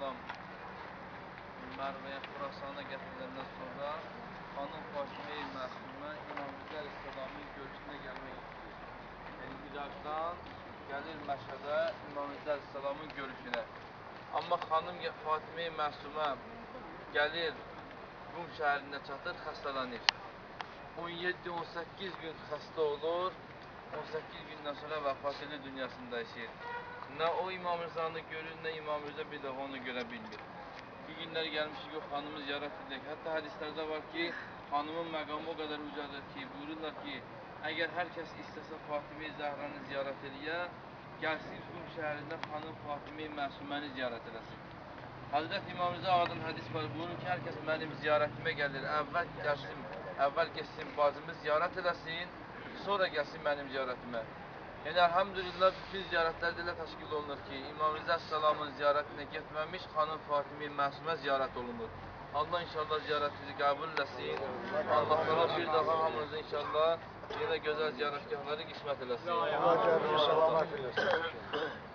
əleyhissalam Mərvəyə, Xurasana gətiriləndən sonra xanım Fatime-i Məsumə İmam Rıza əleyhissalamın görüşünə gəlmək istəyir. Yəni İraqdan gəlir Məşədə İmam Rıza əleyhissalamın görüşünə. Amma xanım Fatime-i Məsumə gəlir Qum şəhərində çatır, xəstələnir. 17-18 gün xəstə olur, 18 gündən sonra vəfat edir, dünyasını dəyişir. Nə o İmam Rızanı görür, nə İmam Rıza bir dəfə onu görə bilmir. Bir günlər gəlmişik ki, xanımı ziyarət edək. Hətta hədislərdə var ki, xanımın məqamı o qədər ucadır ki, buyururlar ki, əgər hər kəs istəsə Fatime-i Zəhranı ziyarət eləyə, gəlsin Qum şəhərində xanım Fatime-i Məsuməni ziyarət eləsin. Həzrət İmam Rıza ağadan hədis var, buyurur ki, hər kəs mənim ziyarətimə gəlir, əvvəl getsin bacımı ziyarət eləsin, sonra gəlsin mənim ziyarətimə. Yəni, əlhamdülillah, bütün ziyarətlərdə elə təşkil olunur ki, İmam Rıza əleyhissalamın ziyarətinə getməmiş xanım Fatime-i Məsumə ziyarət olunur. Allah inşallah ziyarətimizi qəbul eləsin. Allah təala bir daha hamınızı inşallah yenə gözəl ziyarətgahları qismət eləsin. Allah kəbiri salamat eləsin.